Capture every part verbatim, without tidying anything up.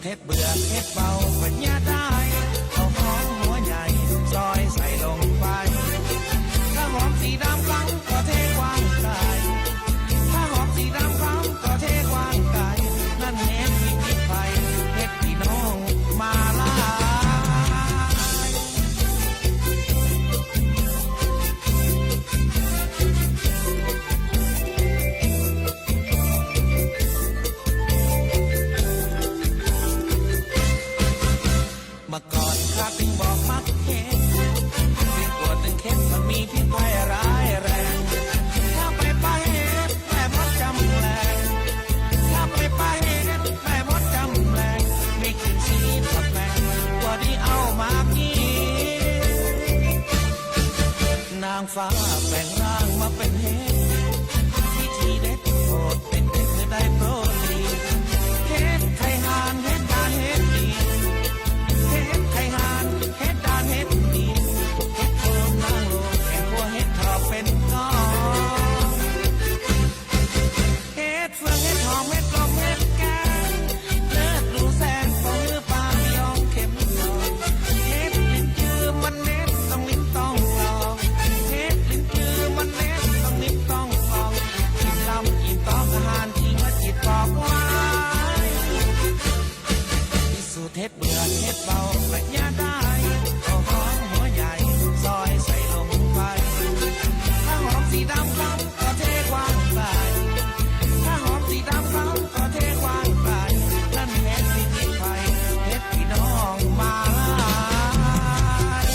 เห็ดเปื้อกเห็ดเป้าก็เยียะได้ เอาหอมหัวใหญ่ซอยใส่ลงไป ถ้าหอมสีดำคล้ำก็เทขว้างไป ถ้าหอมสีดำคล้ำก็เทขว้างไป นั่นเห็ดพิษภัย เห็ดตี้น้องมาลาย เมื่อก่อนข้าตึงบ่มักเห็ด ตึงกั๋วตึงเข็ด มันมีพิษภัยร้ายแรง ถ้าไปปะเห็ดแม่มดจำแรง ถ้าไปปะเห็ดแม่มดจำแรง มีกลิ่นสีแปลกๆ กั๋วดีเอามากิ๋น นางฟ้าแป๋งร่างมาเป๋นเห็ด วิธีเด็ดโคตรเป๋นเด็ดคือได้โปรตีน เห็ดไข่ห่าน เห็ดด่าน เห็ดดิน เห็ดไข่ห่าน เห็ดด่าน เห็ดดิน เห็ดโคนนางลม แกงคั่วเห็ดถอบเป๋นก้อน เห็ดเฟือง เห็ดหอม เห็ดลม เห็ดแกง เลิศหรูแสน บ่หื้อปากยองเข็มดอก เห็ดลิ้นจือ มันเห็ดต้องลิ้นต้องลอง เห็ดลิ้นจือ มันเห็ดต้องลิ้นต้องลอง กิ๋นลำกิ๋นตอง อาหารตี้หัวจิตบอกไว้ พิสูจน์เห็ดเปื้อกเห็ดเป้าก็เยียะได้ เอาหอมหัวใหญ่ซอยใส่ลงไป ถ้าหอมสีดำคล้ำก็เทขว้างไป ถ้าหอมสีดำคล้ำก็เทขว้างไป นั่นเห็ดพิษภัย เห็ดตี้น้องมาลาย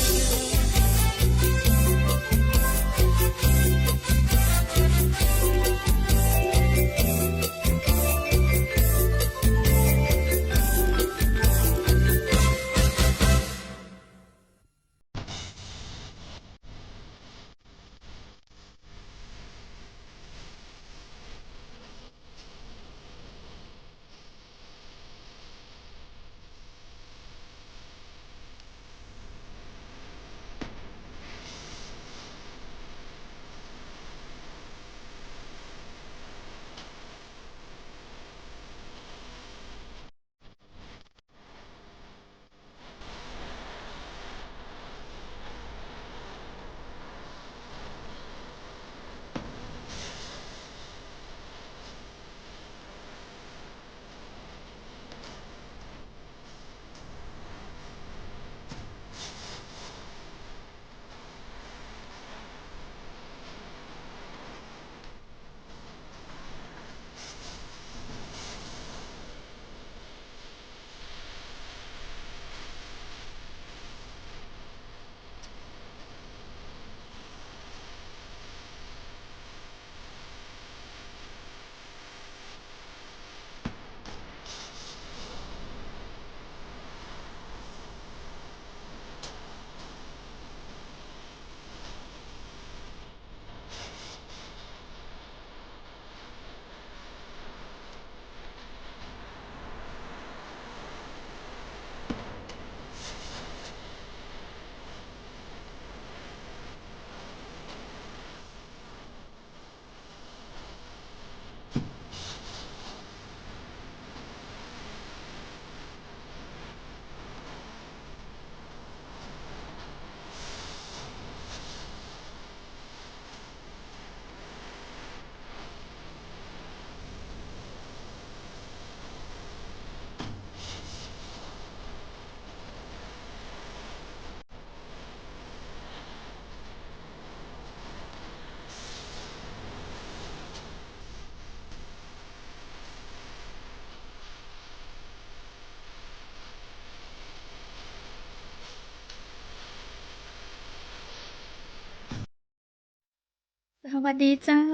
สวัสดีเจ้า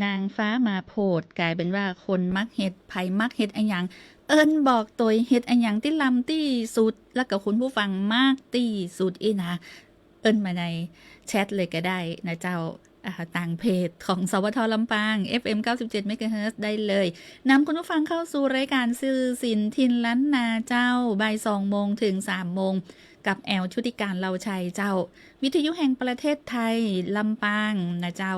นางฟ้ามาโผด ก๋ายเป๋นว่าคนมักเห็ด ใผมักเห็ดอะหยัง เอิ้นบอกตวย เห็ดอะหยังตี้ลำตี้สุด แล้วก็คุณผู้ฟังมักตี้สุดอี้นะ เอิ้นมาในแชทเลยก็ได้นะเจ้า อ่า ตางเพจของ สวท ลำปาง เอฟเอ็ม เก้าสิบเจ็ด เมกะเฮิรตซ์ ได้เลย นำคุณผู้ฟังเข้าสู่รายการสื่อศิลป์ถิ่นล้านนาเจ้า บ่ายสองโมงถึงสามโมง กับแอล ชุติการ เลาชัยเจ้า วิทยุแห่งประเทศไทย ลำปางนะเจ้า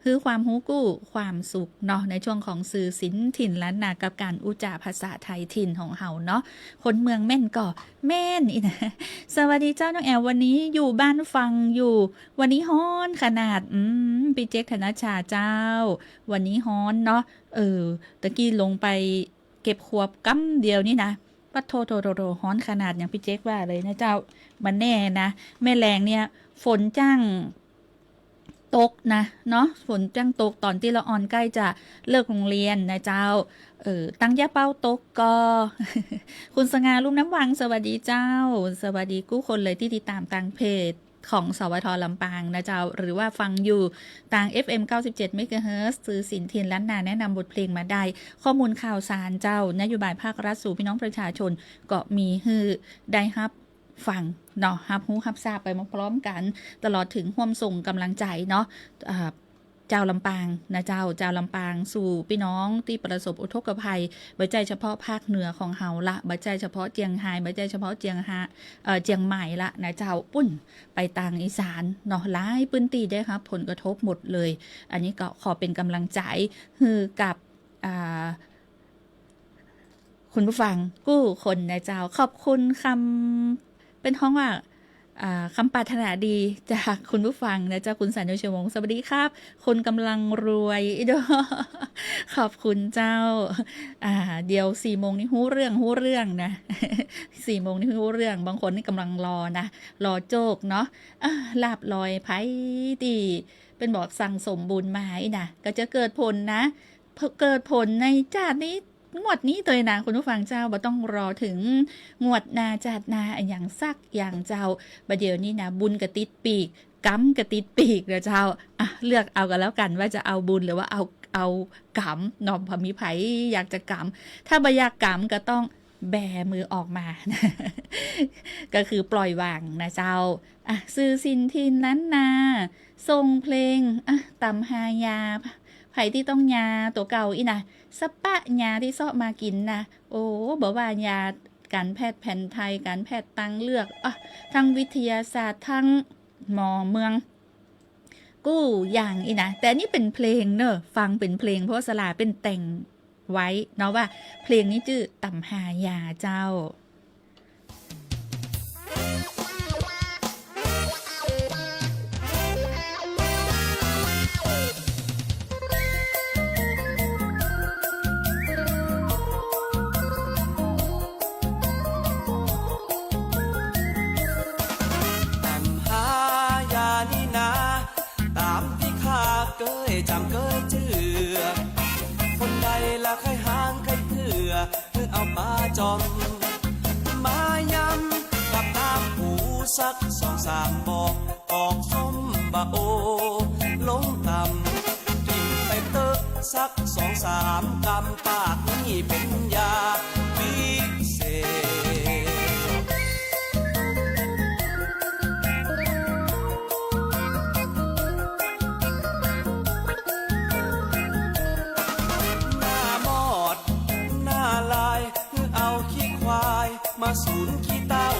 หื้อความฮู้กู้ความสุขเนาะ ในช่วงของสื่อศิลป์ถิ่นล้านนากับก๋านอู้จ๋าภาษาไทยถิ่นของเฮาเนาะ คนเมืองแม่นก่อแม่นอี้นะ สวัสดีเจ้าน้องแอล วันนี้อยู่บ้านฟังอยู่ วันนี้ฮ้อนขนาด อืม ปี้เจ๊ก ธนชชาเจ้า วันนี้ฮ้อนเนาะ เออ ตะกี้ลงไปเก็บขวบกำเดียวนี่นะ ปะโธ่ โธ่ โธ่ โธ่ ฮ้อนขนาดอย่างปี้เจ๊กว่าเลยนะเจ้า บ่แน่นะ แม่แลงเนี่ย ฝนจ้างตกนะเนาะ ฝนจ้างตกต๋อนตี้ละอ่อนใก้จะเลิกโฮงเฮียนนะเจ้า เออ ตังอย่าเป้าตกก่อ คุณสง่า ลุ่มน้ำวัง สวัสดีเจ้า สวัสดีกู้คนเลยตี้ติดต๋ามตางเพจ ของ สวท ลำปางนะเจ้า หรือว่าฟังอยู่ตาง เอฟเอ็ม เก้าสิบเจ็ด เมกะเฮิรตซ์ สื่อศิลป์ถิ่นล้านนา แนะนำบทเพลงมาได้ ข้อมูลข่าวสารเจ้า นโยบายภาครัฐสู่ปี้น้องประชาชน ก็มีหื้อได้ฮับฟังเนาะ ฮับฮู้ฮับทราบไปพร้อมๆ กั๋น ตลอดเถิงฮ่วมส่งก๋ำลังใจ๋เนาะ อ่า จาวลำปางนะเจ้า จาวลำปางสู่ปี้น้องตี้ประสบอุทกภัย บ่ใจ้เฉพาะภาคเหนือของเฮาละ บ่ใจ้เฉพาะเจียงฮาย บ่ใจ้เฉพาะเจียงฮา เอ่อ เจียงใหม่ละนะเจ้า ปุ้นไปตางอีสานเนาะ หลายพื้นตี้ได้ฮับผลกระทบหมดเลย อันนี้ก็ขอเป๋นก๋ำลังใจ๋หื้อกับ อ่า คุณผู้ฟังกู้คนนะเจ้า ขอบคุณกำ เปิ้นฮ้องว่า อ่า กำปรารถนาดีจากคุณผู้ฟังนะเจ้า คุณสัญญา ชัยวงศ์ สวัสดีครับ คนก๋ำลังรวย ขอบคุณเจ้า อ่า เดี๋ยวสี่โมงนี้ฮู้เรื่อง ฮู้เรื่องนะ สี่โมงนี้ฮู้เรื่อง บางคนนี่ก๋ำลังรอนะ รอโจคเนาะ อ่า ลาภลอย ใผตี้เปิ้นบอกสั่งสมบุญมาอี้นะ ก็จะเกิดผลนะ เกิดผลในจาตินี้ งวดนี้ตวยนะ คุณผู้ฟังเจ้า บ่ต้องรอเถิงงวดหน้าจาติหน้าอะหยังสักอย่างเจ้า บ่าเดี่ยวนี้นะ บุญก็ติดปีก กรรมก็ติดปีกนะเจ้า อ่ะ เลือกเอากั๋นแล้วกั๋นว่าจะเอาบุญหรือว่าเอา เอากรรมเนาะ บ่มีใผอยากจะกรรม ถ้าบ่อยากกรรมก็ต้องแบมือออกมา ก็คือปล่อยวางนะเจ้า อ่ะ สื่อศิลป์ถิ่นล้านนา ส่งเพลง อ่ะ ต๋ำฮายา ใผตี้ต้องยาตั๋วเก่าอี้นะ สะปะยาตี้เซาะมากิ๋นนะ โอ้ บ่ว่ายาก๋านแพทย์แผนไทย ก๋านแพทย์ตางเลือก อ่ะ ตึงวิทยาศาสตร์ ตึงหมอเมือง กู้อย่างอี้นะ แต่อันนี้เป๋นเพลงเน่อ ฟังเป๋นเพลง เพราะว่าสลาเปิ้นแต่งไว้เนาะ ว่าเพลงนี้จื้อต๋ำฮายาเจ้า ต๋ำฮายานี่นา ต๋ามตี้ข้าเกยจ๋ำเกยเจื้อ คนใดละใค่ฮ้างใค่เผื่อ หื้อเอาป๋าจ่อม มายำกับน้ำปูสักสองสามบ่อ ออกส้มบ่าโอ ลงต๋ำ กิ๋นไปเต๊อะสักสองสามกำ ปากนี้เป๋นยาวิเศษ หน้ามอด หน้าลาย หื้อเอาขี้ควายมาสูนขี้เต้า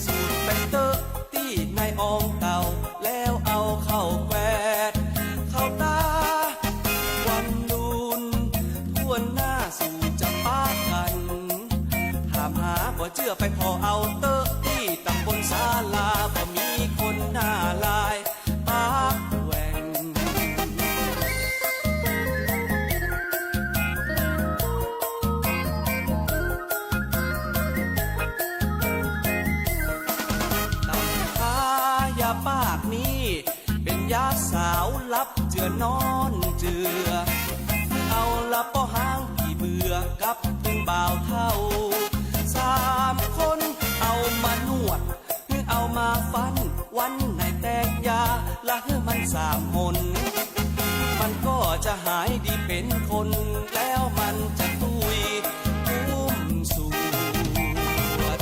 สูนไปเต๊อะตี้ในอองเต้า แล้วเอาเข้าแกวด เข้าต๋า วันลูน ถ้วนหน้าสู่จะปะกั๋น ถามหาบ่เจื้อไปผ่อเอาเต๊อะ ตี้ต๋ำบลศาลา บ่มีคนหน้าลาย ปากแหว่ง ต๋ำฮายาปากนี้ เป๋นยาสาวหลับเจื้อนอนเจื้อ เอาละป้อฮ้างตี้เบื่อกับตึงบ่าวเฒ่า สามคนเอามานวด หื้อเอามาฟัน วันไหนแตกยา ละหื้อมันสามหน มันก็จะหายดีเป๋นคน แล้วมันจะตุ้ยคุ้มสวด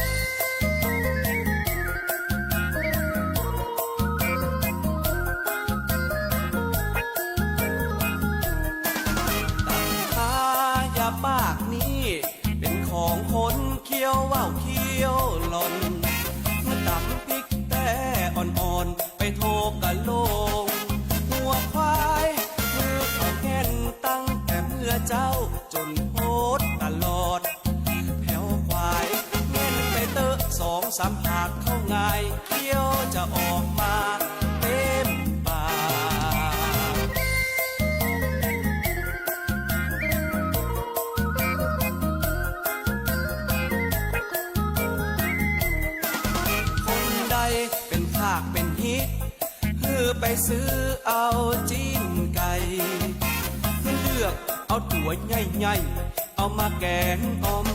ต๋ำฮายาปากนี้ เป๋นของคนเคี้ยวว่าวเคี้ยวหล่อน ต๋ำปิ๊กแต้อ่อนๆ ไปโทกะโลง หัวควาย สัมผัสเข้าง่าย เคี้ยวจะออกมาเต็มปาก คนใดเป๋นขากเป๋นฮิต หื้อไปซื้อเอาจิ๊นไก่ หื้อเลือกเอาตั๋วใหญ่ๆ เอามาแก๋งอ่อม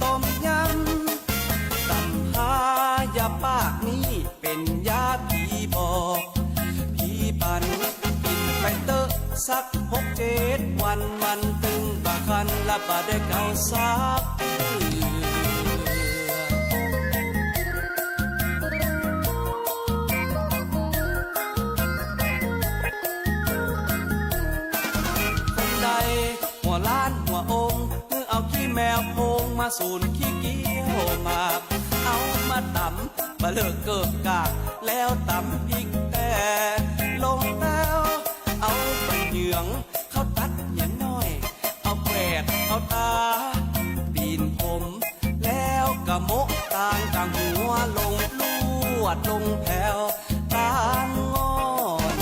ต้มยำ ตำฮายาปากนี้เป๋นยาผีบอก ผีปั่น กิ๋นไปเต๊อะสักหกเจ็ดวัน มันตึงบ่คัน และบ่ได้เกาสักเตื้อ คนใดหัวล้านหัวองค์ หื้อเอาขี้แมวโพงมาสูนขี้เกี้ยวหมาก เอามาต๋ำบ่เลิกเกิกกาก แล้วต๋ำพริกแต้ลงแล้ว เอาบ่าเหยืองเข้าตัดเหียน้อย เอาแกวดเอาต๋า ตี๋นผม แล้วก็โมะตางก๋างหัวลง ลวดลงแผวตางง่อน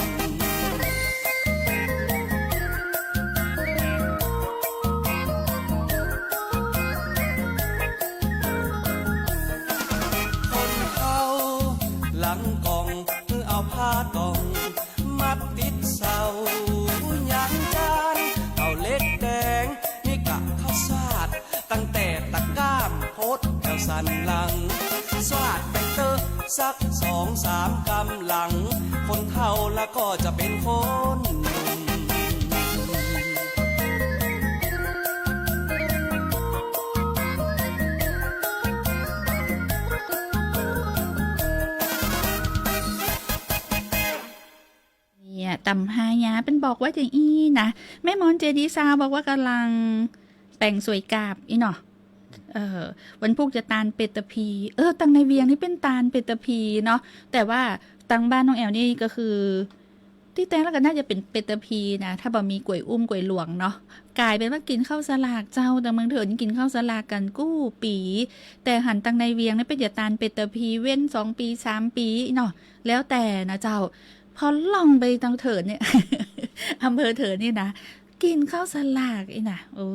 คนเฒ่าหลังก่อง หื้อเอาผ้าต่อง มัดติดเสายังจาน เอาเหล็กแดง นี่กะเข้าสาด ตั้งแต่ตะก้ามโพดแถวสันหลัง สาดไปเต๊อะสักสองสามกำหลัง คนเฒ่าละก็จะเป๋นคนหนุ่ม เนี่ย ตำฮายาเปิ้นบอกว่าจะอี้นะ แม่มอนเจดีซาวบอกว่ากำลังแต่งสวยกาบอี้เนาะ เออ วันพูกจะตานเป็ดตะพี เออ ตังในเวียงนี่เปิ้นตานเป็ดตะพีเนาะ แต่ว่าตังบ้านน้องแอวนี่ก็คือ ตี้แต๊แล้วก็น่าจะเป๋นเป็ดตะพีนะ ถ้าบ่มีก๋วยอุ้มก๋วยหลวงเนาะ ก๋ายเป๋นว่ากิ๋นข้าวสลากเจ้า ตังเมืองเถินกิ๋นข้าวสลากกั๋นกู้ปี๋ แต่หันตังในเวียงนี่เปิ้นจะตานเป็ดตะพีเว้นสองปี๋สามปี๋เนาะ แล้วแต่นะเจ้า พอล่องไปตังเถินเนี่ย อำเภอเถินนี่นะ กิ๋นข้าวสลากอี้นะ โอ้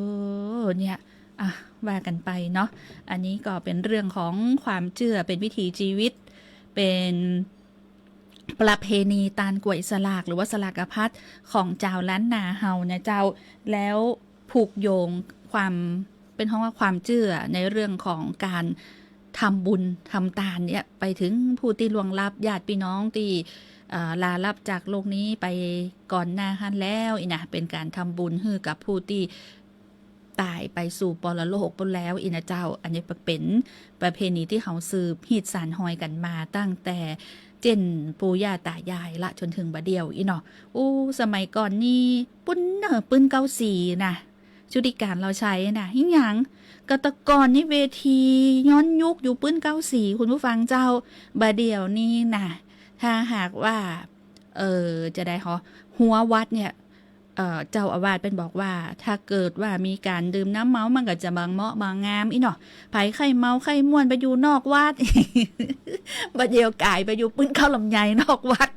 เนี่ย อ่ะ ว่ากั๋นไปเนาะ อันนี้ก็เป๋นเรื่องของความเจื้อ เป๋นวิถีจีวิต เป๋นประเพณีตานก๋วยสลาก หรือว่าสลากพัดของจาวล้านนาเฮานะเจ้า แล้วผูกโยงความ เปิ้นฮ้องว่าความเจื้อในเรื่องของก๋านทำบุญทำตานเนี่ย ไปเถิงผู้ตี้ล่วงลับ ญาติปี้น้องตี้ เอ่อ ลาลับจากโลกนี้ไปก่อนหน้าหั้นแล้วอี้นะ เป๋นก๋านทำบุญหื้อกับผู้ตี้ ต๋ายไปสู่ปรโลกปู้นแล้วอี้นะเจ้า อันนี้เป๋นประเพณีตี้เฮาสืบฮีตสานฮอยกั๋นมาตั้งแต่เจ้นปู่ย่าต๋ายายละจ๋นเถิงบ่าเดี่ยวอี้เนาะ อู้ สมัยก่อนนี่ปู้นเน่อ ปื๊นเก๊าสีนะ ชุติกาญจน์ ลาวชัยนะ อิหยัง ก็แต่ก่อนนี่เวทีย้อนยุคอยู่ปื๊นเก๊าสี คุณผู้ฟังเจ้า บ่าเดี่ยวนี้นะ ถ้าหากว่า เอ่อ จะใดฮอ ฮั้ววัดเนี่ย เอ่อ เจ้าอาวาสเปิ้นบอกว่า ถ้าเกิดว่ามีก๋านดื่มน้ำเมา มันก็จะบ่เหมาะบ่งามอี้เนาะ ใผใค่เมาใค่ม่วนไปอยู่นอกวัด บ่าเดี่ยวก๋ายไปอยู่ปื๊นเก๊าลำไยนอกวัด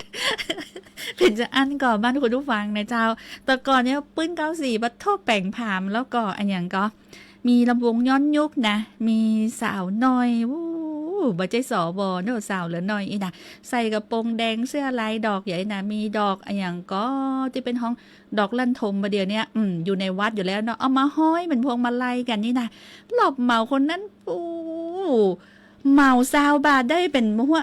เป๋นจาอั้นก่อ บ้านคุณผู้ฟังนะเจ้า แต่ก่อนเนี่ยปื๊นเก๊าสี ปะโธ่ แป๋งผาม แล้วก็อะหยังก่อ มีลำวงย้อนยุคนะ มีสาวน้อย อู้ บ่ใจ้ สว เนาะ สาวเหลือน้อยอี้นะ ใส่กระโปรงแดง เสื้อลายดอกใหญ่นะ มีดอกอะหยังก่อ ตี้เปิ้นฮ้องดอกลั่นทม บ่าเดี่ยวเนี่ย อืม อยู่ในวัดอยู่แล้วเนาะ เอามาห้อยเหมือนพวงมาลัยกั๋นนี่นะ หลอบเหมาคนนั้น อู้ เหมาซาวบาทได้เป๋นหัว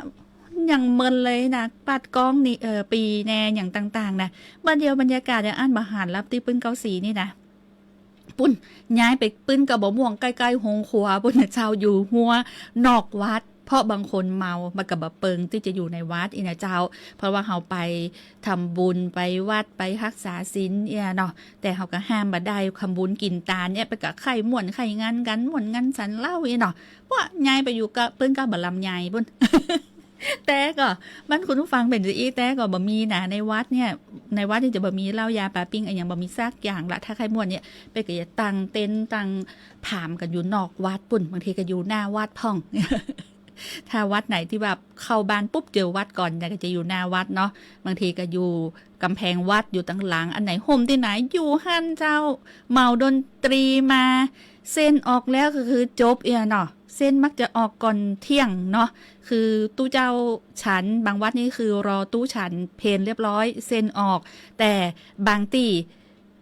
อย่างเมินเลยนะ ปัดก้องนี่ เออ ปีแน่อย่างต่างๆ นะ บ่าเดี่ยวบรรยากาศอย่างอั้นบ่หัน ลับตี้ปื๊นเก๊าสีนี่นะ ปู้น ย้ายไปปื๊นกระบ่าม่วงใก้ๆ โฮงครัวปู้นนะเจ้า อยู่ฮั้วนอกวัด เพราะบางคนเมา มันก็บ่เปิงตี้จะอยู่ในวัดอี้นะเจ้า เพราะว่าเฮาไปทำบุญ ไปวัด ไปฮักษาศีลเนี่ยเนาะ แต่เฮาก็ห้ามบ่ได้ ทำบุญกิ๋นตานเนี่ย ไปก็ใค่ม่วนใค่งันกั๋น ม่วนงันสันเหล้าอี้เนาะ ว่าย้ายไปอยู่กะปื๊นกะบ่าลำไยปู้น แต่ก็ บ้านคุณผู้ฟังเป๋นจาอี้ แต่ก็บ่มีนะ ในวัดเนี่ย ในวัดนี่จะบ่มีเหล้ายาปาปิ้งอะหยัง บ่มีสักอย่างละ ถ้าใค่ม่วนเนี่ย เปิ้นก็จะตั้งเต็นท์ตั้งผามกั๋นอยู่นอกวัดปู้น บางทีก็อยู่หน้าวัดพ่อง ถ้าวัดไหนตี้แบบเข้าบ้านปุ๊บเจอวัดก่อนเนี่ย ก็จะอยู่หน้าวัดเนาะ บางทีก็อยู่ก๋ำแพงวัด อยู่ตังหลัง อันไหนฮ่มตี้ไหนอยู่หั้นเจ้า เหมาดนตรีมา เส้นออกแล้วก็คือจบเอี้ยเนาะ เส้นมักจะออกก่อนเที่ยงเนาะ คือตุ๊เจ้าฉัน บางวัดนี่คือรอตุ๊ฉันเพลเรียบร้อย เส้นออก แต่บางตี้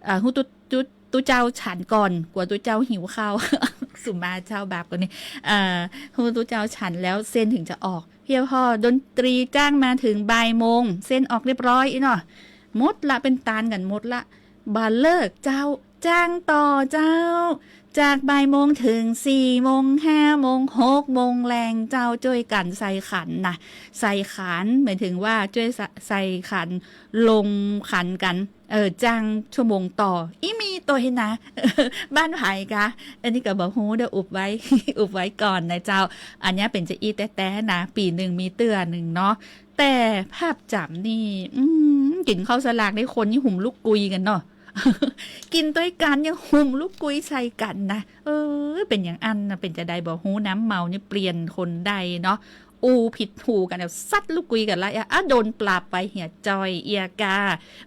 เอ่อ ฮู้ตุ๊ ตุ๊ ตุ๊เจ้าฉันก่อน กั๋วตุ๊เจ้าหิวข้าว สุมาเจ้าบาปกั๋นนี่ เอ่อ ฮู้ตุ๊เจ้าฉันแล้วเส้นถึงจะออก เพียงพอดนตรีจ้างมาเถิงบ่ายโมง เส้นออกเรียบร้อยอี้เนาะ หมดละ เป๋นตานกั๋นหมดละ บ่าเลิกเจ้า จ้างต่อเจ้า จากบ่ายโมงเถิงสี่โมง ห้าโมง หกโมงแลงเจ้า จ้วยกั๋นใส่ขันนะ ใส่ขัน หมายถึงว่าจ้วยใส่ ใส่ขัน ลงขันกั๋น เออ จ้างชั่วโมงต่อ อี้มีตวยนะ บ้านใผกะ อันนี้ก็บ่ฮู้เด้อ อุบไว้ อุบไว้ก่อนนะเจ้า อันเนี้ยเป๋นจาอี้แต๊ๆ นะ ปี๋นึ่งมีเตื้อนึ่งเนาะ แต่ภาพจ๋ำนี่ อืม กิ๋นข้าวสลากนี่คนนี่หุมลูกกุยกั๋นเนาะ กิ๋นตวยกั๋นยังหุมลูกกุยใส่กั๋นนะ เออ เป๋นอย่างอั้นนะ เป๋นจาใดบ่ฮู้ น้ำเมานี่เปลี่ยนคนได้เนาะ อู้ผิดหู๋กั๋น ซัดลูกกุยกั๋นละ อ่ะ โดนปรับไปเหียจ้อยเอี้ยก้า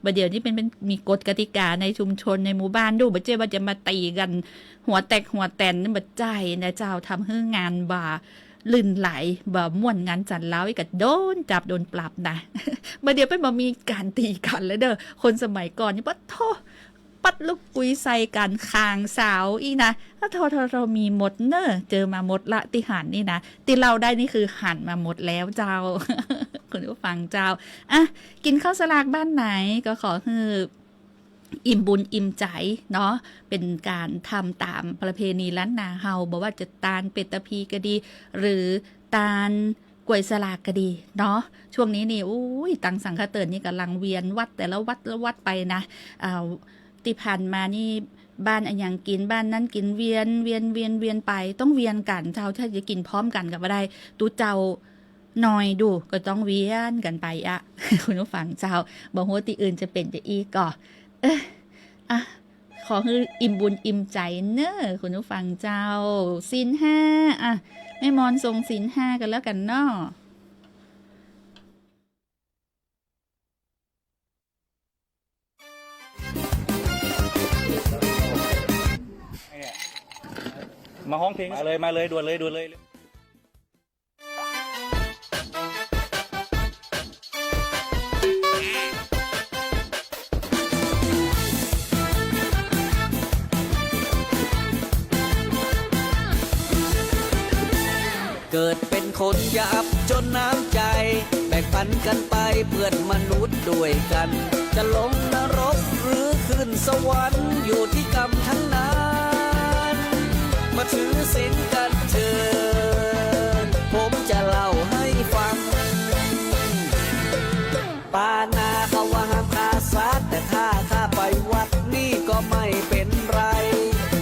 บ่าเดี่ยวนี้เป๋น เป๋น มีกฎกติกาในชุมชนในหมู่บ้านดู บ่ใจ้ว่าจะมาตี๋กั๋น หัวแตกหัวแตนนี่บ่ใจ้นะเจ้า ทำหื้องานบ่าลื่นไหล บ่ม่วน งานฉันเหล้าอี้ก็โดนจับโดนปรับนะ บ่าเดี่ยวเป๋นบ่มีก๋านตี๋กั๋นแล้วเด้อ คนสมัยก่อนนี่ปะโธ่ ปัดลูกกุยใส่กั๋นข้างเสาอี้นะ โธ่ โธ่ โธ่ มีหมดเน่อ เจอมาหมดละตี้หันนี่นะ ตี้เล่าได้นี่คือหันมาหมดแล้วเจ้า คุณผู้ฟังเจ้า อ่ะ กิ๋นข้าวสลากบ้านไหนก็ขอหื้ออิ่มบุญอิ่มใจ๋เนาะ เป๋นก๋านทำต๋ามประเพณีล้านนาเฮา บ่ว่าจะตานเป็ดตะพีก็ดี หรือตาน ก๋วยสลากก็ดีเนาะ ช่วงนี้นี่ อุ้ย ตังสังฆะเติ่นนี่ก่ำลังเวียนวัดแต่ละวัดละวัดไปนะ อ่า ตี้ผ่านมานี่บ้านอะหยังกิ๋น บ้านนั้นกิ๋น เวียน เวียน เวียน เวียนไป ต้องเวียนกั๋นเจ้า ถ้าจะกิ๋นพร้อมกั๋นก็บ่ได้ ตุ๊เจ้าน้อยดู ก็ต้องเวียนกั๋นไปอะ คุณผู้ฟังเจ้า บ่ฮู้ตี้อื่นจะเป๋นจาอี้ก่อ เอ้อ อ่ะ ขอหื้ออิ่มบุญอิ่มใจ๋เน่อ คุณผู้ฟังเจ้า ศีลห้า อ่ะ แม่มอนส่งศีลห้ากั๋นแล้วกั๋นเนาะ มาฮ้องเพลง มาเลย มาเลย ด่วนเลย ด่วนเลย เกิดเป๋นคนยากจนน้ำใจ๋ แบ่งปั๋นกั๋นไปเปื้อนมนุษย์ด้วยกั๋น จะลงนรกหรือขึ้นสวรรค์อยู่ตี้กรรมทั้งนั้น มาถือศีลกั๋นเถิด ผมจะเล่าหื้อฟัง ปานาเขาว่าห้ามฆ่าสัตว์ แต่ถ้าข้าไปวัดนี่ก็ไม่เป๋นไร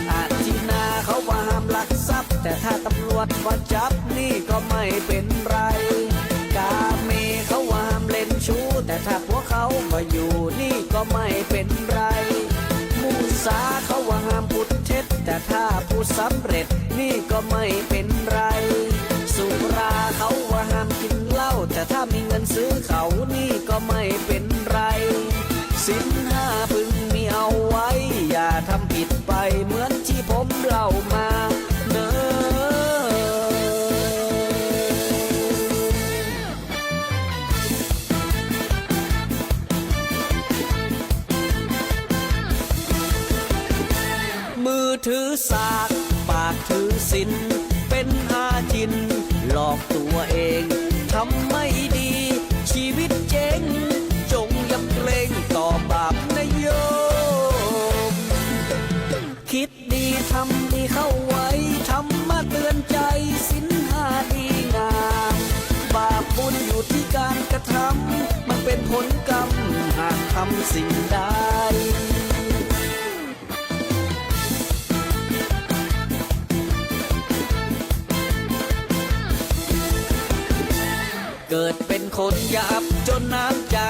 อทินนาเขาว่าห้ามลักทรัพย์ แต่ถ้าตำรวจมาจับนี่ก็ไม่เป๋นไร กาเมเขาว่าห้ามเล่นชู้ แต่ถ้าผัวเขาบ่อยู่นี่ก็ไม่เป๋นไร มุสาเขาว่าห้ามพูดเท็จ แต่ถ้าพูดสำเร็จนี่ก็ไม่เป๋นไร สุราเขาว่าห้ามกิ๋นเหล้า แต่ถ้ามีเงินซื้อเขานี่ก็ไม่เป๋นไร ศีลห้าพึงมีเอาไว้ อย่าทำผิดไปเหมือนตี้ผมเล่ามาเน่อ มือถือสาก ปากถือศีล เป๋นหากิ๋นหลอกตั๋วเอง ทำไม่ดี ชีวิตเจ๊ง จงยำเกรงต่อบาปนะโยม คิดดีทำดีเข้าไว้ ธรรมะเตือนใจ๋ ศีลห้าดีงาม บาปบุญอยู่ตี้ก๋านกระทำ มันเป๋นผลกรรม หากทำสิ่งใด เกิดเป๋นคนยากจนน้ำใจ๋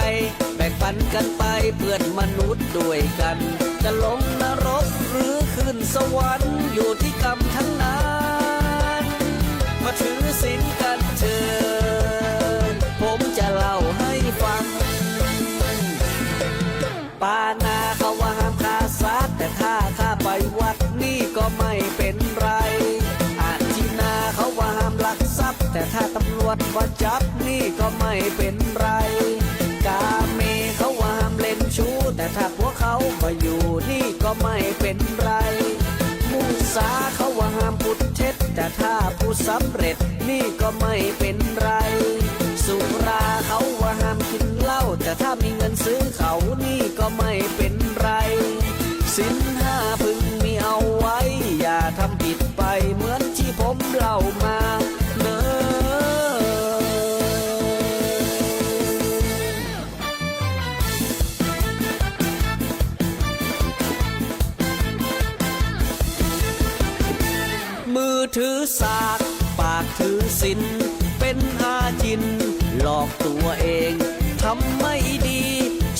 แบ่งปั๋นกั๋นไปเปื้อนมนุษย์ด้วยกั๋น จะลงนรกหรือขึ้นสวรรค์อยู่ตี้กรรมทั้งนั้น มาถือศีลกั๋น ตำรวจบ่จับนี่ก็ไม่เป๋นไร กาเมเขาว่าห้ามเล่นชู้ แต่ถ้าผัวเขาบ่อยู่นี่ก็ไม่เป๋นไร มุสาเขาว่าห้ามพูดเท็จ แต่ถ้าพูดสำเร็จนี่ก็ไม่เป๋นไร สุราเขาว่าห้ามกิ๋นเหล้า แต่ถ้ามีเงินซื้อเขานี่ก็ไม่เป๋นไร ศีลห้าพึงมีเอาไว้ อย่าทำผิดไปเหมือนที่ผมเล่ามาเน่อ มือถือสาก ปากถือศีล เป๋นหาจิน หลอกตัวเอง ทำไม่ดี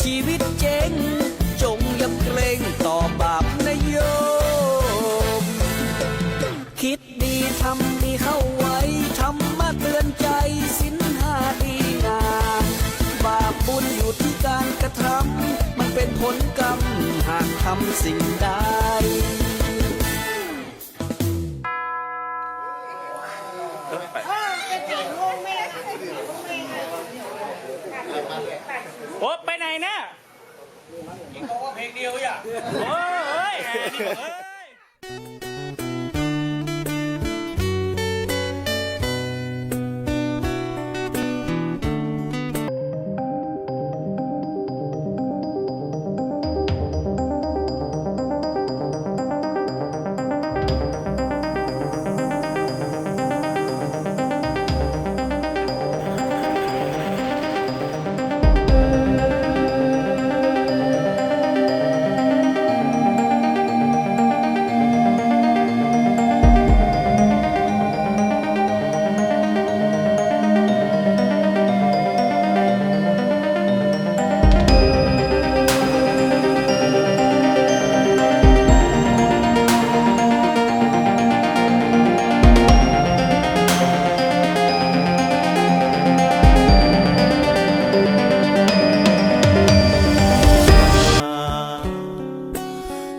ชีวิตเจ๊ง จงยำเกรงต่อบาปนะโยม คิดดีทำดีเข้าไว้ ธรรมะเตือนใจ ศีลห้าดีนา บาปบุญอยู่ที่การกระทำ มันเป๋นผลกรรม หากทำสิ่งใด โอ๊ะ ไปไหนน่ะ โอ๊ย แหม นี่ เอ้ย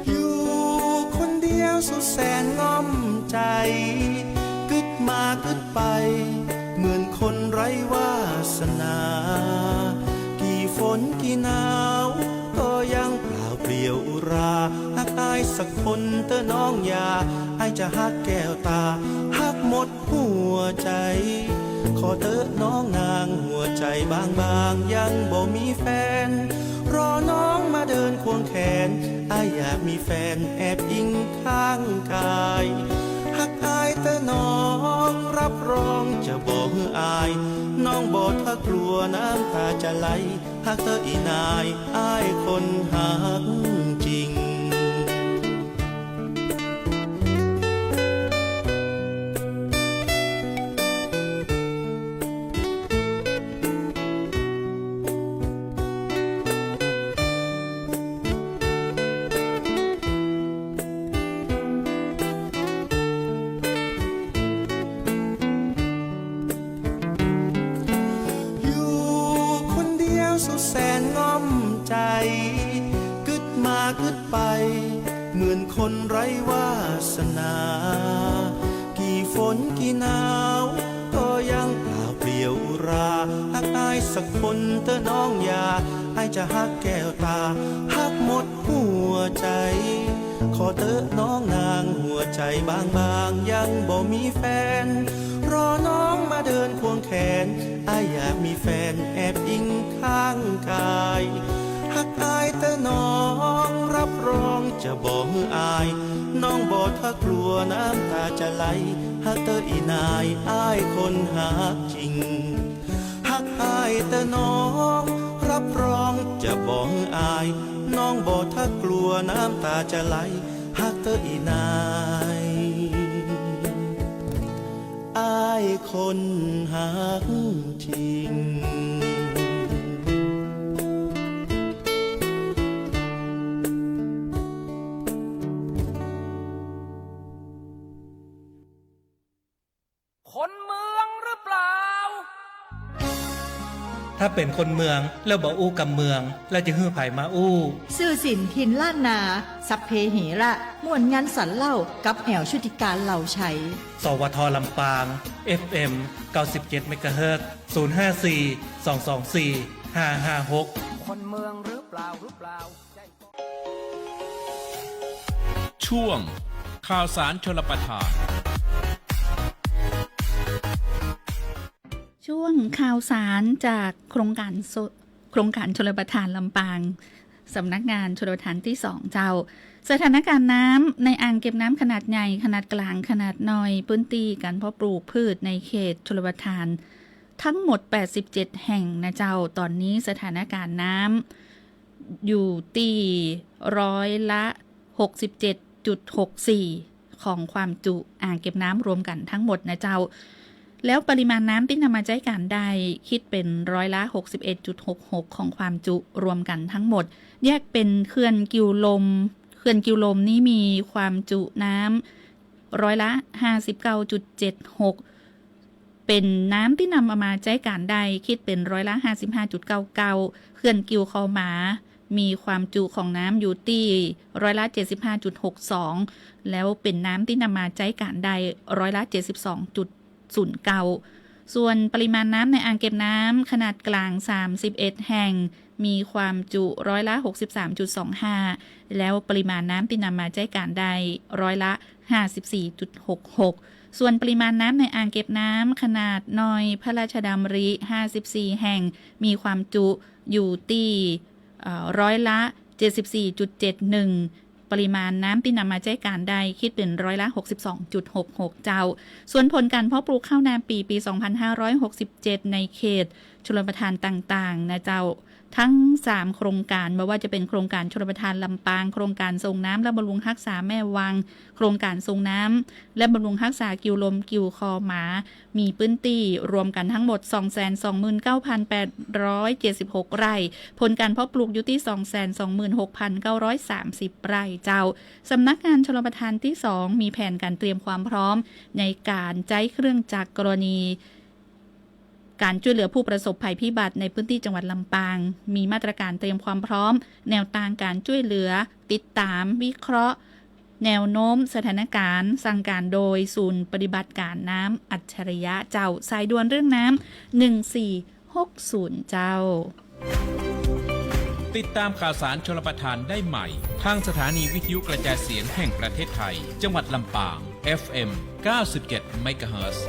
อยู่คนเดียวสุดแสนง่อมใจ กึ๊ดมากึ๊ดไป เหมือนคนไร้วาสนา กี่ฝนกี่หนาวก็ยังเปล่าเปลี่ยวอุรา ฮักอ้ายสักคนเต๊อะน้องอย่า อ้ายจะฮักแก้วตา ฮักหมดหัวใจ ขอเต๊อะน้องนาง หัวใจบางๆ ยังบ่มีแฟน รอน้องมาเดินควงแขน อ้ายอยากมีแฟนแอบอิงข้างกาย ฮักอ้ายเต๊อะน้อง รับรองจะบ่หื้ออาย น้องบ่ถ้ากลัวน้ำตาจะไหล ฮักเต๊อะอีนาย อ้ายคนฮักจริง อยู่คนเดียวสุดแสนง่อมใจ กึ๊ดมากึ๊ดไป เหมือนคนไร้วาสนา กี่ฝนกี่หนาวก็ยังเปล่าเปลี่ยวอุรา ฮักอ้ายสักคนเต๊อะน้องอย่า อ้ายจะฮักแก้วตา ฮักหมดหัวใจ ขอเต๊อะน้องนาง หัวใจบางๆ ยังบ่มีแฟน รอน้องมาเดินควงแขน อ้ายอยากมีแฟนแอบอิงข้างกาย ฮักอ้ายเต๊อะน้อง รับรองจะบ่หื้ออาย น้องบ่ถ้ากลัวน้ำตาจะไหล ฮักเต๊อะอีนาย อ้ายคนฮักจริง ฮักอ้ายเต๊อะน้อง รับรองจะบ่หื้ออาย น้องบ่ถ้ากลัวน้ำตาจะไหล ฮักเต๊อะอีนาย อ้ายคนฮักจริง คนเมืองหรือเปล่า ถ้าเป๋นคนเมืองแล้วบ่อู้กำเมือง แล้วจะหื้อใผมาอู้ ซื่อสินถิ่นล้านนา สัพเพเหระ ม่วนงันสันเล่ากับแอ๋วชุติการ เหล่าไชย สวท ลำปาง เอฟเอ็ม เก้าสิบเจ็ด เมกะเฮิรตซ์ ศูนย์ห้าสี่ สองสองสี่ ห้าห้าหก คนเมืองหรือเปล่า หรือเปล่า ช่วงข่าวสารชลประทาน ช่วงข่าวสารจากโครงการโซ- โครงการชลประทานลำปาง สำนักงานชลประทานตี้สองเจ้า สถานการณ์น้ำในอ่างเก็บน้ำขนาดใหญ่ ขนาดกลาง ขนาดน้อย พื้นตี้ก๋านเพาะปลูกพืชในเขตชลประทาน ทั้งหมดแปดสิบเจ็ดแห่งนะเจ้า ต๋อนนี้สถานการณ์น้ำอยู่ตี้ร้อยละหกสิบเจ็ดจุดหกสี่ ของความจุอ่างเก็บน้ำรวมกั๋นทั้งหมดนะเจ้า แล้วปริมาณน้ำตี้นำมาใจ๊ก๋านได้ คิดเป๋นร้อยละหกสิบเอ็ดจุดหกหก ของความจุรวมกั๋นทั้งหมด แยกเป๋นเขื่อนกิ่วลม เขื่อนกิ่วลมนี้มีความจุน้ำร้อยละห้าสิบเก้าจุดเจ็ดหก เป๋นน้ำตี้นำเอามาใจ๊ก๋านได้ คิดเป๋นร้อยละห้าสิบห้าจุดเก้าเก้า เขื่อนกิ่วคอหมา มีความจุของน้ำอยู่ตี้ร้อยละเจ็ดสิบห้าจุดหกสอง แล้วเป๋นน้ำตี้นำมาใจ๊ก๋านได้ร้อยละเจ็ดสิบสองจุดศูนย์เก้า ส่วนปริมาณน้ำในอ่างเก็บน้ำขนาดกลางสามสิบเอ็ดแห่ง มีความจุร้อยละหกสิบสามจุดสองห้า แล้วปริมาณน้ำตี้นำมาใจ๊ก๋านได้ร้อยละห้าสิบสี่จุดหกหก ส่วนปริมาณน้ำในอ่างเก็บน้ำขนาดน้อยพระราชดำริห้าสิบสี่แห่ง มีความจุอยู่ตี้ เอ่อ ร้อยละเจ็ดสิบสี่จุดเจ็ดหนึ่ง ปริมาณน้ำตี้นำมาใจ๊ก๋านได้ คิดเป๋นร้อยละหกสิบสองจุดหกหก เจ้า ส่วนผลก๋านเพาะปลูกข้าวนาปี ปีสองพันห้าร้อยหกสิบเจ็ด ในเขตชลประทานต่างๆ นะเจ้า ทั้งสามโครงก๋าน บ่ว่าจะเป๋นโครงก๋านชลประทานลำปาง โครงก๋านส่งน้ำและบำรุงฮักษาแม่วัง โครงก๋านส่งน้ำและบำรุงฮักษากิ่วลม กิ่วคอหมา มีพื้นตี้รวมกั๋นทั้งหมด สองแสนสองหมื่นเก้าพันแปดร้อยเจ็ดสิบหกไร่ ผลก๋านเพาะปลูกอยู่ตี้ สองแสนสองหมื่นหกพันเก้าร้อยสามสิบไร่เจ้า สำนักงานชลประทานตี้สอง มีแผนก๋านเตรียมความพร้อมในก๋านใจ๊เครื่องจักรกรณีก๋านจ้วยเหลือผู้ประสบภัยพิบัติในพื้นตี้จังหวัดลำปาง มีมาตรก๋านเตรียมความพร้อม แนวตางก๋านจ้วยเหลือ ติดต๋าม วิเคราะห์ แนวโน้มสถานก๋าน สั่งก๋านโดยศูนย์ปฏิบัติก๋านน้ำอัจฉริยะเจ้า สายด่วนเรื่องน้ำ หนึ่งสี่หกศูนย์ เจ้า ติดตามข่าวสารชลประทานได้ใหม่ ทางสถานีวิทยุกระจายเสียงแห่งประเทศไทย จังหวัดลำปาง เอฟเอ็ม เก้าสิบเจ็ด เมกะเฮิรตซ์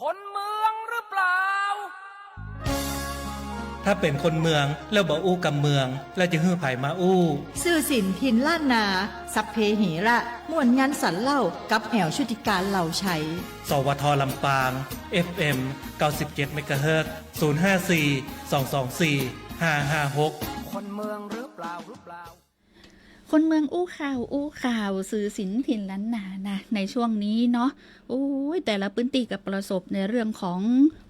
คนเมืองหรือเปล่า ถ้าเป๋นคนเมืองแล้วบ่อู้กำเมือง แล้วจะหื้อใผมาอู้ ซื่อสินถิ่นล้านนา สัพเพเหระ ม่วนงันสันเล่า กับแอ๋วชุติการ เหล่าไชย สวท ลำปาง เอฟเอ็ม เก้าสิบเจ็ด เมกะเฮิรตซ์ ศูนย์ห้าสี่ สองสองสี่ ห้าห้าหก คนเมืองหรือเปล่า หรือเปล่า คนเมืองอู้ข่าว อู้ข่าว ซื่อสินถิ่นล้านนานะ ในช่วงนี้เนาะ โอ้ย แต่ละปื้นตี้ก็ประสบในเรื่องของ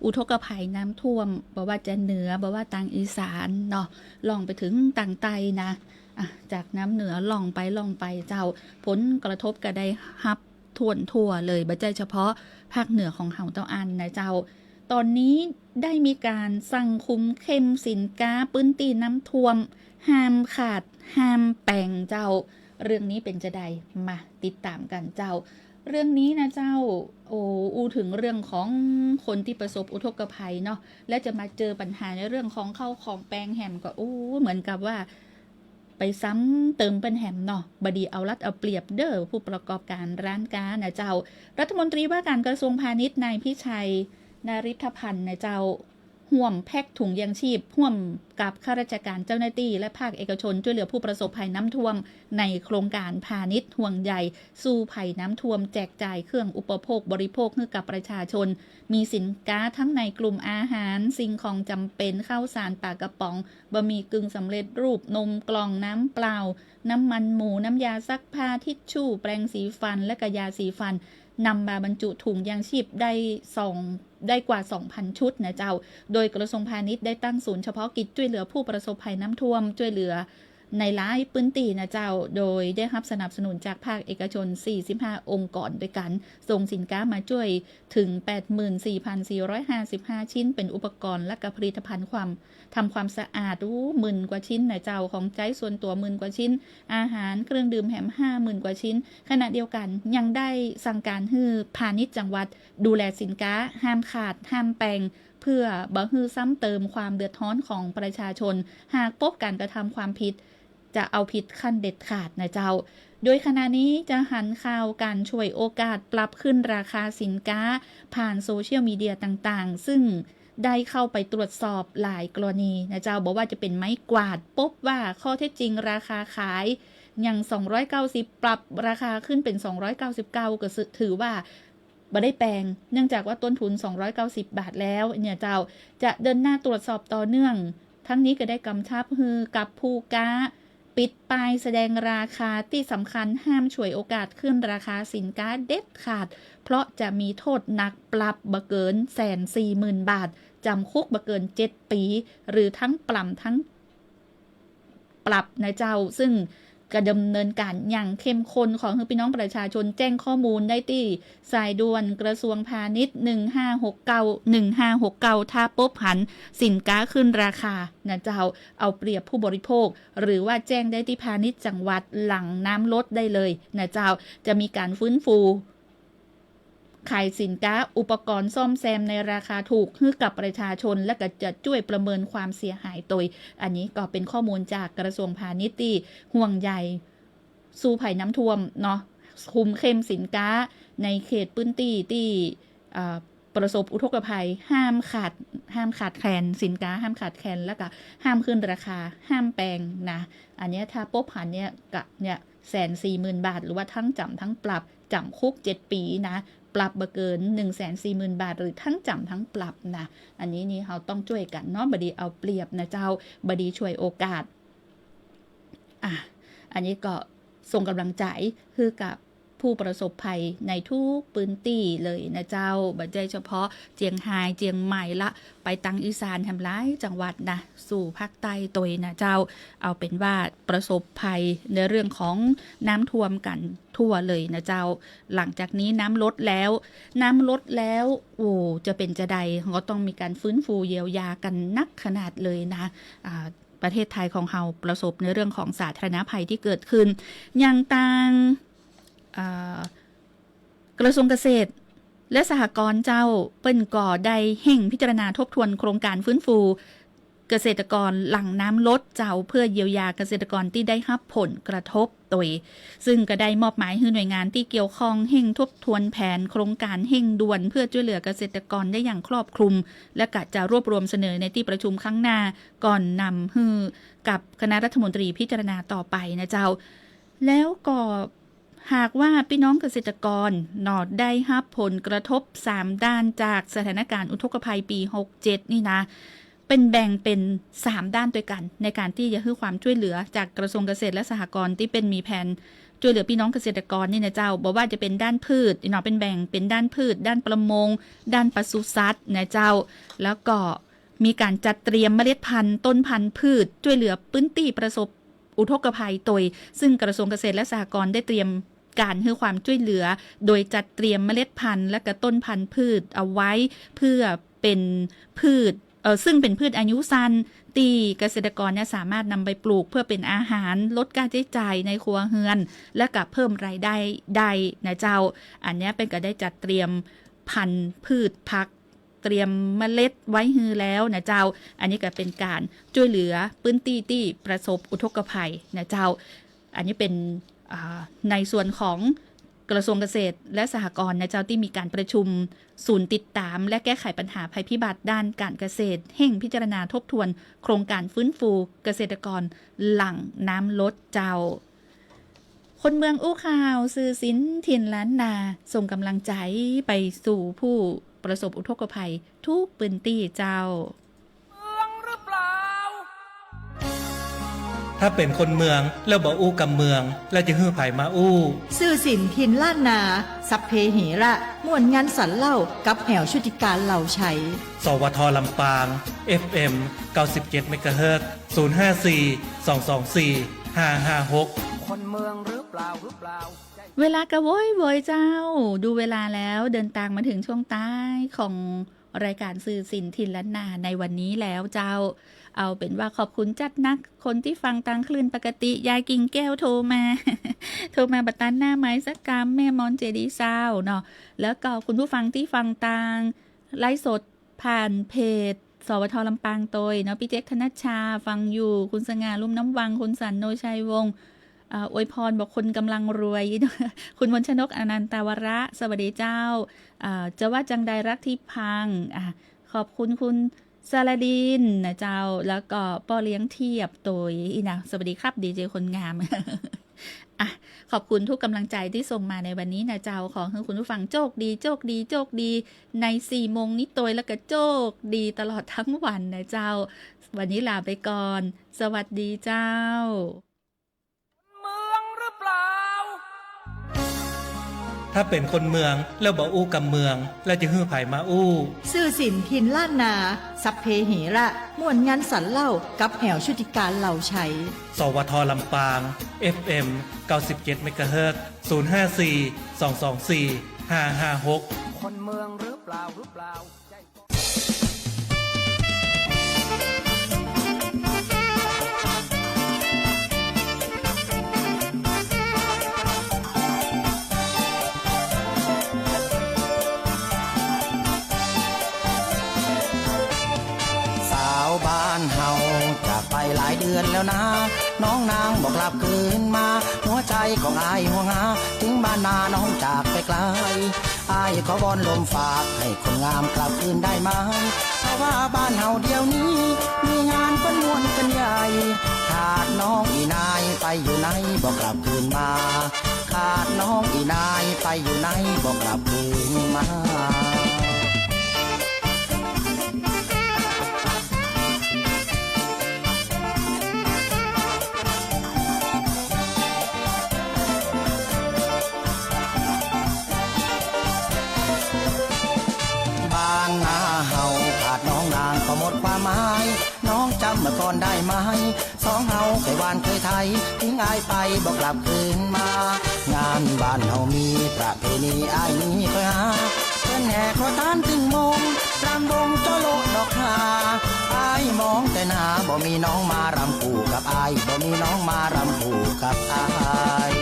อุทกภัยน้ำท่วม บ่ว่าจะเหนือ บ่ว่าตางอีสานเนาะ ล่องไปเถิงตางใต้นะ อ่ะ จากน้ำเหนือล่องไป ล่องไปเจ้า ผลกระทบก็ได้ฮับถ้วนทั่วเลย บ่ใจ้เฉพาะภาคเหนือของเฮาเต้าอั้นนะเจ้า ต๋อนนี้ได้มีก๋านสั่งคุมเข้มสินก๊าปื้นตี้น้ำท่วม ห้ามขาด ห้ามแปงเจ้า เรื่องนี้เป๋นจาใด มาติดต๋ามกั๋นเจ้า เรื่องนี้นะเจ้า โอ้ อู้เถิงเรื่องของคนตี้ประสบอุทกภัยเนาะ และจะมาเจอปัญหาในเรื่องของข้าวของแปงแหมก็ โอ้ เหมือนกับว่า ไปซ้ำเติมเปิ้นแหมเนาะ บ่ดีเอารัดเอาเปรียบเด้อผู้ประกอบก๋านร้านก๊านะเจ้า รัฐมนตรีว่าก๋านกระทรวงพาณิชย์ นายพิชัย นฤทธพันธ์นะเจ้า ฮ่วมแพ็คถุงยางชีพ ฮ่วมกับข้าราชการเจ้าหน้าตี้ และภาคเอกชน จ้วยเหลือผู้ประสบภัยน้ำท่วม ในโครงก๋านพาณิชย์ห่วงใย สู้ภัยน้ำท่วม แจกจ่ายเครื่องอุปโภคบริโภคหื้อกับประชาชน มีสินก๊าทั้งในกลุ่มอาหาร สิ่งของจ๋ำเป๋น ข้าวสาร ป๋ากระป๋อง บะหมี่กึ่งสำเร็จรูป นมกล่อง น้ำเปล่า น้ำมันหมู น้ำยาซักผ้า ทิชชู่ แปรงสีฟัน และก็ยาสีฟัน นำมาบรรจุถุงยางชีพได้สอง ได้กว่าสองพันชุดนะเจ้า โดยกระทรวงพาณิชย์ได้ตั้งศูนย์เฉพาะกิจจ้วยเหลือผู้ประสบภัยน้ำท่วม จ้วยเหลือในหลายปื้นตี้นะเจ้า โดยได้ฮับสนับสนุนจากภาคเอกชนสี่สิบห้าองค์กรด้วยกั๋น ส่งสินก๊ามาจ้วยเถิงแปดหมื่นสี่พันสี่ร้อยห้าสิบห้าชิ้น เป๋นอุปกรณ์และก็ผลิตภัณฑ์ความ ทำความสะอาด อู้ หมื่นกว่าชิ้นนะเจ้า ของใจ๊ส่วนตั๋วหมื่นกว่าชิ้น อาหารเครื่องดื่มแหมห้าหมื่นกว่าชิ้น ขณะเดียวกั๋นยังได้สั่งก๋านหื้อพาณิชย์จังหวัดดูแลสินก๊า ห้ามขาด ห้ามแปง เพื่อบ่หื้อซ้ำเติมความเดือดฮ้อนของประชาชน หากปบก๋านกระทำความผิด จะเอาผิดขั้นเด็ดขาดนะเจ้า โดยขณะนี้จะหันข่าวก๋านฉวยโอกาสปรับขึ้นราคาสินก๊าผ่านโซเชียลมีเดียต่างๆ ซึ่งได้เข้าไปตรวจสอบหลายกรณีนะเจ้า บ่ว่าจะเป๋นไม้กวาด ปบว่าข้อเท็จจริงราคาขายยังสองร้อยเก้าสิบ ปรับราคาขึ้นเป๋นสองร้อยเก้าสิบเก้า ก็ถือว่า บ่ได้แปง เนื่องจากว่าต้นทุนสองร้อยเก้าสิบบาทแล้วเนี่ยเจ้า จะเดินหน้าตรวจสอบต่อเนื่อง ทั้งนี้ก็ได้กำชับหื้อกับผู้ก๊า ปิดป้ายแสดงราคา ตี้สำคัญห้ามฉวยโอกาสขึ้นราคาสินก๊าเด็ดขาด เพราะจะมีโทษหนัก ปรับบ่เกินแสนสี่หมื่นบาท จ๋ำคุกบ่เกินเจ็ดปี๋ หรือทั้งปรับทั้ง ปรับนะเจ้า ซึ่งก็ดำเนินก๋านอย่างเข้มข้น ขอหื้อปี้น้องประชาชนแจ้งข้อมูลได้ตี้สายด่วนกระทรวงพาณิชย์ หนึ่งห้าหกเก้า หนึ่งห้าหกเก้า ถ้าปบหันสินก๊าขึ้นราคานะเจ้า เอาเปรียบผู้บริโภค หรือว่าแจ้งได้ตี้พาณิชย์จังหวัดหลังน้ำลดได้เลยนะเจ้า จะมีก๋านฟื้นฟู ขายสินก๊า อุปกรณ์ซ่อมแซมในราคาถูกหื้อกับประชาชน และก็จะจ้วยประเมินความเสียหายโตย อันนี้ก็เป๋นข้อมูลจากกระทรวงพาณิชย์ตี้ห่วงใยสู้ภัยน้ำท่วมเนาะ คุมเข้มสินก๊าในเขตปื้นตี้ตี้ เอ่อ ประสบอุทกภัย ห้ามขาด ห้ามขาดแคลน สินก๊าห้ามขาดแคลน และก็ห้ามขึ้นราคา ห้ามแปงนะ อันเนี้ยถ้าปบหันเนี่ยก็เนี่ย แสนสี่หมื่นบาท หรือว่าทั้งจ๋ำทั้งปรับ จ๋ำคุกเจ็ดปี๋นะ ปรับบ่เกินหนึ่งแสนสี่หมื่นบาท หรือทั้งจ๋ำทั้งปรับนะ อันนี้นี่เฮาต้องจ้วยกั๋นเนาะ บ่ดีเอาเปรียบนะเจ้า บ่ดีฉวยโอกาส อ่ะ อันนี้ก็ส่งก๋ำลังใจ๋หื้อกับผู้ประสบภัยในทุกปื้นตี้เลยนะเจ้า บ่ใจ้เฉพาะเจียงฮาย เจียงใหม่ละ ไปตางอีสานแหมหลายจังหวัดนะ สู่ภาคใต้โตยนะเจ้า เอาเป๋นว่าประสบภัยในเรื่องของน้ำท่วมกั๋นทั่วเลยนะเจ้า หลังจากนี้น้ำลดแล้ว น้ำลดแล้ว โอ้ จะเป๋นจาใด ก็ต้องมีก๋านฟื้นฟูเยียวยากั๋นนักขนาดเลยนะ อ่า ประเทศไทยของเฮาประสบในเรื่องของสาธารณภัยตี้เกิดขึ้น อย่างตาง อ่า กระทรวงเกษตรและสหกรณ์เจ้า เปิ้นก็ได้เฮ่งพิจารณาทบทวนโครงก๋านฟื้นฟู เกษตรกรหลังน้ำลดเจ้า เพื่อเยียวยาเกษตรกรตี้ได้ฮับผลกระทบโตย ซึ่งก็ได้มอบหมายหื้อหน่วยงานตี้เกี่ยวข้องเฮ่งทบทวนแผนโครงก๋านเฮ่งด่วน เพื่อจ้วยเหลือเกษตรกรได้อย่างครอบคลุม และก็จะรวบรวมเสนอในตี้ประชุมครั้งหน้า ก่อนนำหื้อกับคณะรัฐมนตรีพิจารณาต่อไปนะเจ้า แล้วก็หากว่าปี้น้องเกษตรกรเนาะ ได้ฮับผลกระทบสามด้านจากสถานการณ์อุทกภัยปี๋หกเจ็ดนี่นะ เปิ้นแบ่งเป๋นสามด้านตวยกั๋น ในก๋านตี้จะหื้อความจ้วยเหลือจากกระทรวงเกษตรและสหกรณ์ตี้เปิ้นมีแผนจ้วยเหลือปี้น้องเกษตรกรนี่นะเจ้า บ่ว่าจะเป๋นด้านพืชเนาะ เปิ้นแบ่งเป๋นด้านพืช ด้านประมง ด้านปศุสัตว์นะเจ้า แล้วก็มีก๋านจัดเตรียมเมล็ดพันธุ์ ต้นพันธุ์พืช จ้วยเหลือปื้นตี้ประสบอุทกภัยโตย ซึ่งกระทรวงเกษตรและสหกรณ์ได้เตรียมก๋านหื้อความจ้วยเหลือ โดยจัดเตรียมเมล็ดพันธุ์และก็ต้นพันธุ์พืชเอาไว้ เพื่อเป๋นพืช เอ่อ ซึ่งเป๋นพืชอายุสั้น ตี้เกษตรกรเนี่ยสามารถนำไปปลูกเพื่อเป๋นอาหาร ลดค่าใจ๊จ่ายในครัวเฮือน และก็เพิ่มรายได้ได้นะเจ้า อันเนี้ยเปิ้นก็ได้จัดเตรียมพันธุ์พืชผัก เตรียมเมล็ดไว้หื้อแล้วนะเจ้า อันนี้ก็เป๋นก๋านจ้วยเหลือปื้นตี้ตี้ประสบอุทกภัยนะเจ้า อันนี้เป๋น อ่า ในส่วนของกระทรวงเกษตรและสหกรณ์นะเจ้า ตี้มีก๋านประชุมศูนย์ติดต๋ามและแก้ไขปัญหาภัยพิบัติด้านก๋านเกษตร เฮ่งพิจารณาทบทวนโครงก๋านฟื้นฟูเกษตรกรหลังน้ำลดเจ้า คนเมืองอู้ข่าว สื่อสินถิ่นล้านนา ส่งก๋ำลังใจ๋ไปสู่ผู้ประสบอุทกภัยทุกพื้นตี้เจ้า ถ้าเป๋นคนเมืองแล้วบ่อู้กำเมือง แล้วจะหื้อใผมาอู้ สื่อสินถิ่นล้านนา สัพเพเหระ ม่วนงันสันเล่า กับแหวชุติการ เหล่าไชย สวท ลำปาง เอฟเอ็ม เก้าสิบเจ็ด เมกะเฮิรตซ์ ศูนย์ห้าสี่ สองสองสี่ ห้าห้าหก คนเมืองหรือเปล่า หรือเปล่า เวลาก็โวยๆ เจ้า ดูเวลาแล้วเดินตางมาถึงช่วงต้ายของรายการสื่อสินถิ่นล้านนาในวันนี้แล้วเจ้า เอาเป๋นว่าขอบคุณจัดนัก คนตี้ฟังตางคลื่นปกติ ยายกิ่งแก้วโทรมา โทรมาบ่ตันหน้าไมค์สักกำ แม่มอนเจดีซาวน์เนาะ แล้วก็คุณผู้ฟังตี้ฟังตางไลฟ์สด ผ่านเพจ สวท ลำปางโตยเนาะ ปี้เจ๊ก ธนชชา ฟังอยู่ คุณสง่า ลุ่มน้ำวัง คุณสัน โนชัยวงศ์ อ่า อวยพรบอกคนกำลังรวย คุณมนชนก อนันตาวระ สวัสดีเจ้า อ่า จะว่าจังใดรักที่พัง อ่า ขอบคุณคุณสารดินนะเจ้า แล้วก็ป้อเลี้ยงเทียบโตยอีกนะ สวัสดีครับ ดีเจคนงาม อ่ะ ขอบคุณทุกกำลังใจที่ส่งมาในวันนี้นะเจ้า ขอให้คุณผู้ฟังโชคดี โชคดี โชคดี ในสี่โมงนี้โตย แล้วก็โชคดีตลอดทั้งวันนะเจ้า วันนี้ลาไปก่อน สวัสดีเจ้า เมืองหรือเปล่า ถ้าเป๋นคนเมืองแล้วบ่อู้กำเมือง แล้วจะหื้อใผมาอู้ สื่อสินถิ่นล้านนา สัพเพเหระ ม่วนงันสันเล่า กับแหวชุติการ เหล่าไชย สวท ลำปาง เอฟเอ็ม เก้าสิบเจ็ด เมกะเฮิรตซ์ ศูนย์ห้าสี่ สองสองสี่ ห้าห้าหก คนเมืองหรือเปล่า หรือเปล่า สาวบ้านเฮาจากไปหลายเดือนแล้วนะ น้องนางบ่กลับคืนมา หัวใจของอ้ายห่วงหา ถึงบ้านนาน้องจากไปไกล อ้ายขอวอนลมฝากให้คนงามกลับคืนได้ไหม เพราะว่าบ้านเฮาเดี๋ยวนี้ มีงานเปิ้นม่วนเปิ้นใหญ่ ขาดน้องอีนายไปอยู่ไหนบ่กลับคืนมา ขาดน้องอีนายไปอยู่ไหนบ่กลับคืนมา บ้านนาเฮาขาดน้องนางก็หมดความหมาย น้องจำเมื่อก่อนได้ไหม สองเฮาเคยหว่านเคยไถ ทิ้งอ้ายไปบ่กลับคืนมา งานบ้านเฮามีประเพณีอ้ายนี้เคยหา เปิ้นแห่ขอทานตึงมง รำวงโจโลดอกหา อ้ายมองแต่หน้า บ่มีน้องมารำคู่กับอ้าย บ่มีน้องมารำคู่กับอ้าย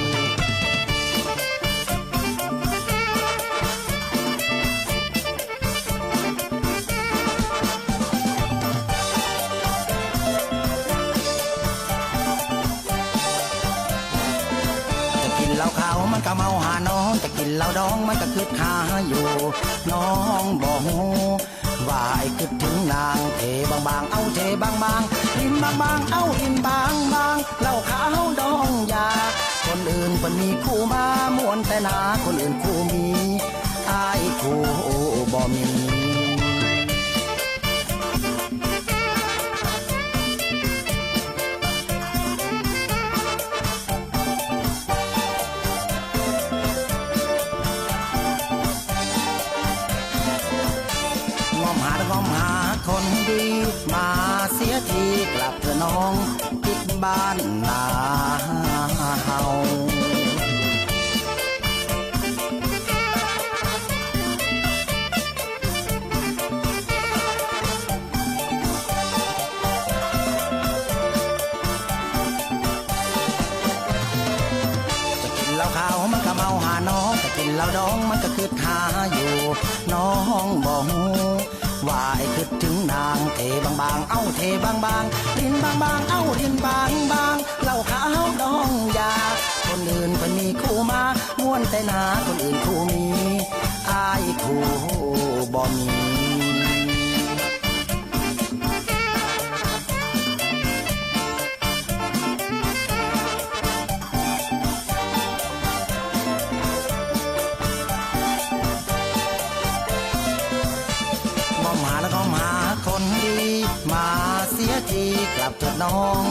เหล้าขาวมันก็เมาหาน้อง จะกิ๋นเหล้าดองมันก็กึ๊ดหาอยู่ น้องบ่ฮู้ ว่าไอ้กึ๊ดเถิงนาง เทบางๆ เอ้าเทบางๆ รินบางๆ เอ้ารินบางๆ เหล้าขาวดองยา คนอื่นเปิ้นมีคู่มา ม่วนแต๊นา คนอื่นคู่มี อ้ายคู่บ่มี งมหา งมหาคนดี มาเสียที กลับเถอะน้อง ปิ๊กบ้านนาเฮา จะกิ๋นเหล้าขาวมันก็เมาหาน้อง จะกิ๋นเหล้าดองมันก็กึ๊ดหาอยู่ น้องบ่ฮู้ ว่าไอ้กึ๊ดเถิงนาง เทบางๆ เอ้าเทบางๆ รินบางๆ เอ้ารินบางๆ เหล้าขาวดองยา คนอื่นเปิ้นมีคู่มา ม่วนแต๊นา คนอื่นคู่มี อ้ายคู่บ่มี งมหา งมหาคนดี มาเสียที กลับเถิดน้อง